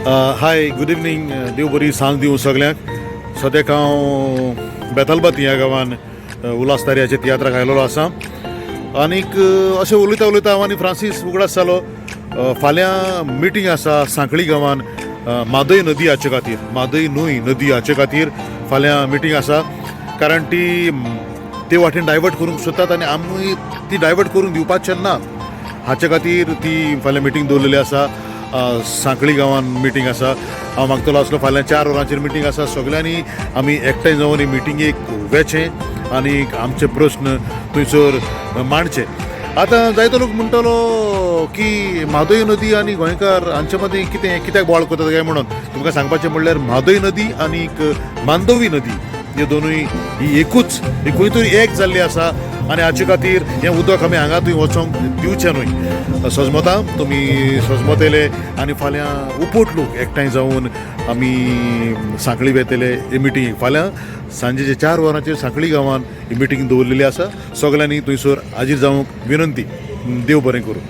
हाय, good evening. देव बरी सांज दिवं सगल्यांक. सद्याक हांव बेतालबाती ह्या गांवान उल्हास तारयाच्या तियात्राक आयलेलो आसा. आनीक अशें उलयता उलयता हांव आनी फ्रांसीस उगडास जालो, फाल्यां मिटींग आसा सांखळी गांवान, म्हादय नदी हाचे खातीर, म्हादय न्हंय नदी हाचे खातीर फाल्यां मिटींग आसा. कारण ती ते वाटेन डायवर्ट करूंक सोदतात आनी आमी ती डायवर्ट करूंक दिवपाचे ना. हाचे खातीर ती फाल्यां मिटींग दवरलेली आसा. सांखळी गांवान मिटींग आसा. हांव मागतलो आसलो, फाल्यां 4 वरांचेर मिटींग आसा, सगल्यांनी आमी एकठांय जावन ही मिटिंगेक वेचें आनी आमचे प्रस्न थंयसर मांडचे. आतां जायतो लोक म्हणटलो की म्हादय नदी आनी गोंयकार हांचे मदीं कितें, कित्याक बोवाळ करतात काय म्हणून. तुमकां सांगपाचें म्हणल्यार म्हादय नदी आनी मांडवी नदी हे दोनूय ही एकूच, ही खंय तरी एक जाल्ली आसा आनी हाचे खातीर हें उदक आमी हांगा थंय वचोंक दिवचें न्हय. सजमता तुमी सजमतले आनी फाल्यां उपट लोक एकठांय जावन आमी सांखळी वेतले ही मिटींग. फाल्यां सांजेचे 4 वरांचेर सांखळी गांवान ही मिटींग दवरलेली आसा. सगल्यांनी थंयसर हाजीर जावंक विनंती. देव बरें करूं.